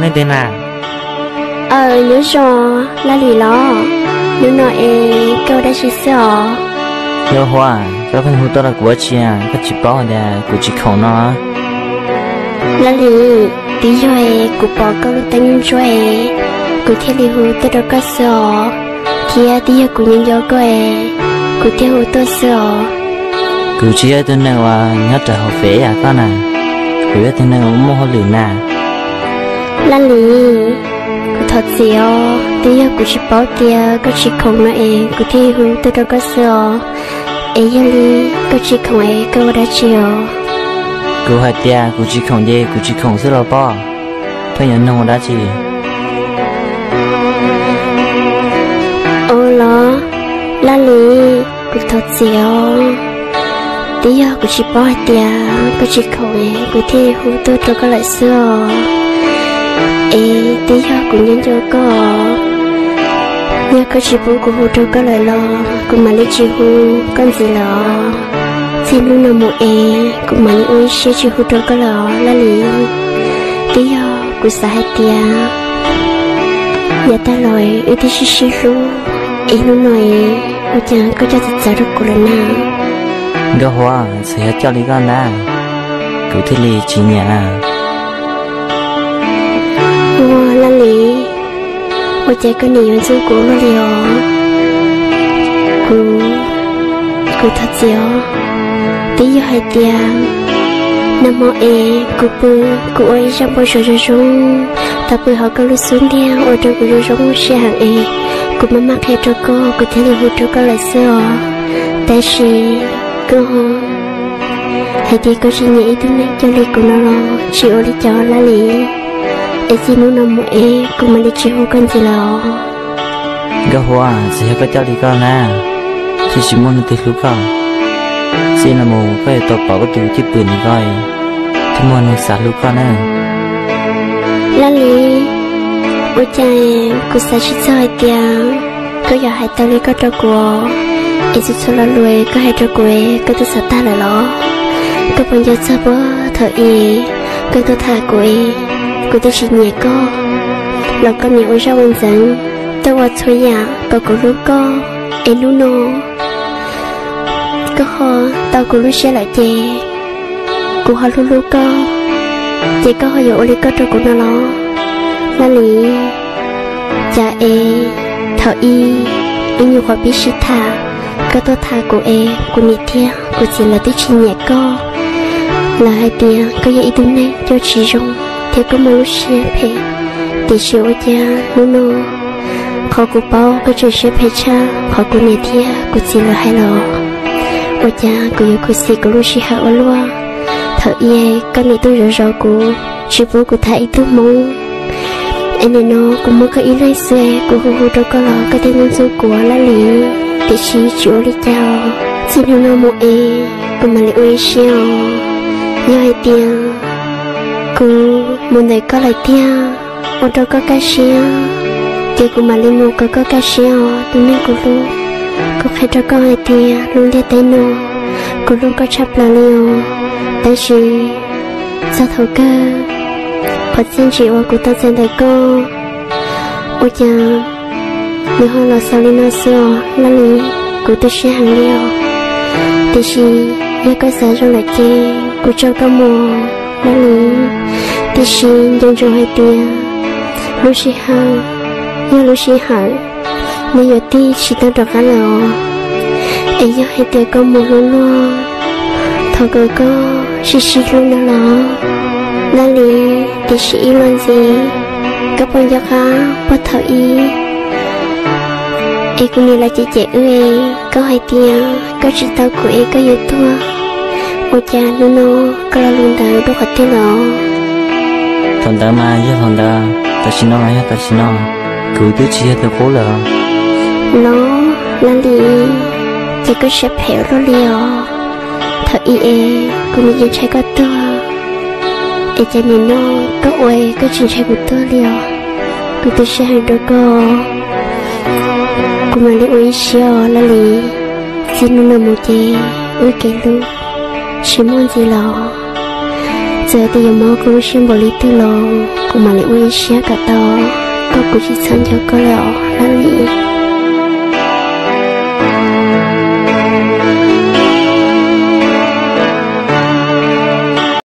Leej twg na? Aw, nyob zoo, Laj Lis los? Hnub no es koj ua dab tsi xwb os? Nkauj Huab, koj pheej hu tuaj rau kuv ua dab tsi, koj tsis paub hais tias kuv tsis khoom no? Laj Lis, twb yog es kuv pom koj lub teeb ntsuab es kuv thiaj li hu tuaj rau koj xwb os, thiab twb yog kuv nyob nco koj es kuv thiaj hu tuaj xwb os. Kuv tsis yog ib tug neeg uas nyob rau hauv fem yam koj na, kuv yog ib tug neeg uas muaj hauj lwm na. Laj Lis, kuv thov txim os, twb yog kuv tsis paub tias koj tsis khoom no es kuv thiaj hu tuaj rau koj xwb os. Es yog li koj tsis khoom es koj ua dab tsi os? Kuv hais tias kuv tsis khoom ces kuv tsis khoom xwb los pob, pheej yuav nug ua dab tsi? Ua los, Laj Lis, kuv thov txim os, twb yog kuv tsis paub hais tias koj tsis khoom es kuv thiaj hu tuaj rau koj lawm xwb os. Es twb yog kuv nyob nco koj, yog koj tsis pub kuv hu rau koj lawm los kuv mam li tsis hu koj ntxiv lawm os. Txij hnub no mus es kuv mam li ua ib siab tsis hu rau koj lawm os Laj Lis. Twb yog kuv xav hais tias yav tag los wb twb sib sib hlub, es hnub no es ua cas koj coj txawv txawv rau kuv lawm na? Nkauj Huab, txawm yog coj li koj ntag, kuv thiaj li tsis nyiam. Ua Laj Lis, ua cas koj nim yuav ntxub kuv luaj li os? Kuv, kuv thov txim os. Twb yog hais tias nag hmo es kuv pw, kuv ua ib zaj npau suav zoo zoo, tau pw hauv koj lub xub ntiag ua rau kuv zoo zoo siab heev es kuv maj maj qhia rau koj, kuv thiaj li hu rau koj lawm xwb os. Tab sis koj hais tias koj tsis nyiam ib tug neeg coj li kuv no los tsis ua li cas Laj Lis. Es txij hnub no mus es kuv mam li tsis hu koj ntxiv lawm os. Nkauj Huab, txawm yog koj coj li koj na, thiaj tsis muaj neeg twg hlub koj. Txij no mus koj yuav tau pom koj tus cwj pwm ntawm koj, thiaj muaj neeg xav hlub koj na. Laj Lis, ua cas kuv xav tsis txog hais tias koj yuav hais tau li koj rau kuv, es txhua txhua lo lus koj hais rau kuv koj twb xav tag lawm los? Koj puas nco txog puag thaum ub koj tuaj tham kuv, kuv twb tsis nyiam koj los koj nim ua zaj ua ntxeev, tuaj ua txhua yam kom kuv hlub koj, es hnub no koj ho tau kuv lub siab lawm ces kuv ho hlub hlub koj, ces koj ho yuav ua li koj rau kuv no los? Laj Lis, cas es thaum ub ib nyuag qhuav pib sib tham, koj tuaj tham kuv es kuv niam thiab kuv txiv lawv twb tsis nyiam koj. Lawv hais tias koj yog ib tug neeg coj tsis zoo thiab koj muaj lub siab phem, tiam sis ua cas hnub no qhov kuv paub koj tseem siab phem tshaj qhov kuv niam thiab kuv txiv lawv hais los? Ua cas kuv yuav khuv xim kuv lub sij hawm ua luaj. Thaum ub koj nim tuaj zov zov kuv, tsis pub kuv tham ib tug hmoob, es nim no kuv muaj koj ib leeg xwb, kuv hu hu rau koj los koj thiaj ntxub ntxub kuv Laj Lis. Tiam sis tsis ua li cas, txij hnub no mus es kuv mam li ua ib siab os. Yog hais tias kuv mus ntawm koj lawm tiag, ua rau koj kaj siab, ces kuv mam li mus kom koj kaj siab os tus neeg kuv hlub. Kuv qhia rau koj hais tias lub ntiaj teb no kuv hlub koj tshaj plaws li os. Tab sis txog thaum kawg, qhov txiaj ntsim uas kuv tau txais ntawm koj, ua cas nws ho los xaus li no xwb os Laj Lis. Kuv tu siab heev li os. Tiam sis yog koj xav zoo lawm ces kuv tso koj mus Laj Lis. Tiam sis nco ntsoov hais tias lub sij hawm yog lub sij hawm, nws yuav tig tsis tau rov qab lawm os. Es yog hais tias koj mus hlub luag, thov kom koj sib sib hlub no los Laj Lis. Tiam sis ib los ntxiv, koj puas nco qab puag thaum ub es kuv niam lawv cem cem wb es koj hais tias koj tsis tau kuv es koj yuav tuag, ua cas hnub no koj lo lus ntawd rau qhov twg los? Thaum ntawd mas yog thaum ntawd, tam sim no mas yog tam sim no, kuv twb tsis yog tus qub lawm. Los Laj Lis, ces koj siab phem ua luaj li os. Thaum ub es kuv nim yeej ntshai koj tuag, es cas nim no koj ua koj tsis ntshai kuv tuag li os. Kuv tu siab heev rau koj, kuv mam li ua ib siab os Laj Lis. Txij hnub no mus ces wb kev hlub tsis muaj ntxiv los. Txawm tias yuav mob kuv lub siab npaum li twg los kuv mam li ua ib siab kom tau, koj kuv tsis txhob nco koj lawm os Laj Lis.